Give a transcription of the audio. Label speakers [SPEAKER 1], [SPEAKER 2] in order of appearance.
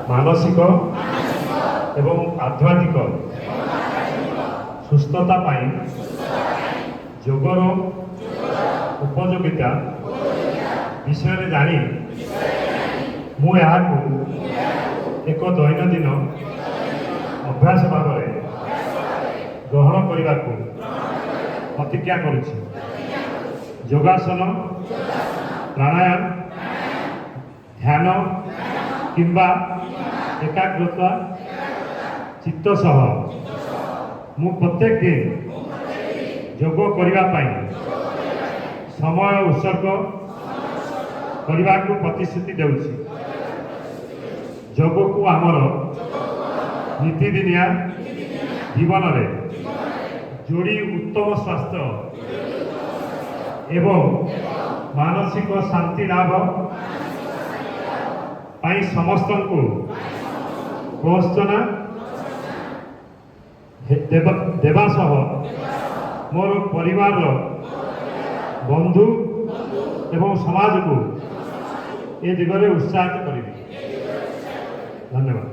[SPEAKER 1] ମାନସିକ ଏବଂ ଆଧ୍ୟାତ୍ମିକ ସୁସ୍ଥତା ପାଇଁ ଯୋଗର ଉପଯୋଗିତା ବିଷୟରେ ଜାଣି ମୁଁ ଏହାକୁ ଏକ ଦୈନନ୍ଦିନ ଅଭ୍ୟାସ ଭାବରେ ଗ୍ରହଣ କରିବାକୁ ପ୍ରତିଜ୍ଞା କରୁଛି। ଯୋଗାସନ, ପ୍ରାଣାୟାମ, ଧ୍ୟାନ କିମ୍ବା ଏକାଗ୍ରତା ଚିତ୍ତ ସହ ମୁଁ ପ୍ରତ୍ୟେକ ଦିନ ଯୋଗ କରିବା ପାଇଁ ସମୟ ଉତ୍ସର୍ଗ କରିବାକୁ ପ୍ରତିଶ୍ରୁତି ଦେଉଛି। ଯୋଗକୁ ଆମର ନିତିଦିନିଆ ଜୀବନରେ ଯୋଡ଼ି ଉତ୍ତମ ସ୍ୱାସ୍ଥ୍ୟ ଏବଂ ମାନସିକ ଶାନ୍ତି ଲାଭ ପାଇଁ ସମସ୍ତଙ୍କୁ ପ୍ରୋତ୍ସାହନ ଦେବା ସହ ମୋର ପରିବାରର ବନ୍ଧୁ ଏବଂ ସମାଜକୁ ଏ ଦିଗରେ ଉତ୍ସାହିତ କରିବି। ଧନ୍ୟବାଦ।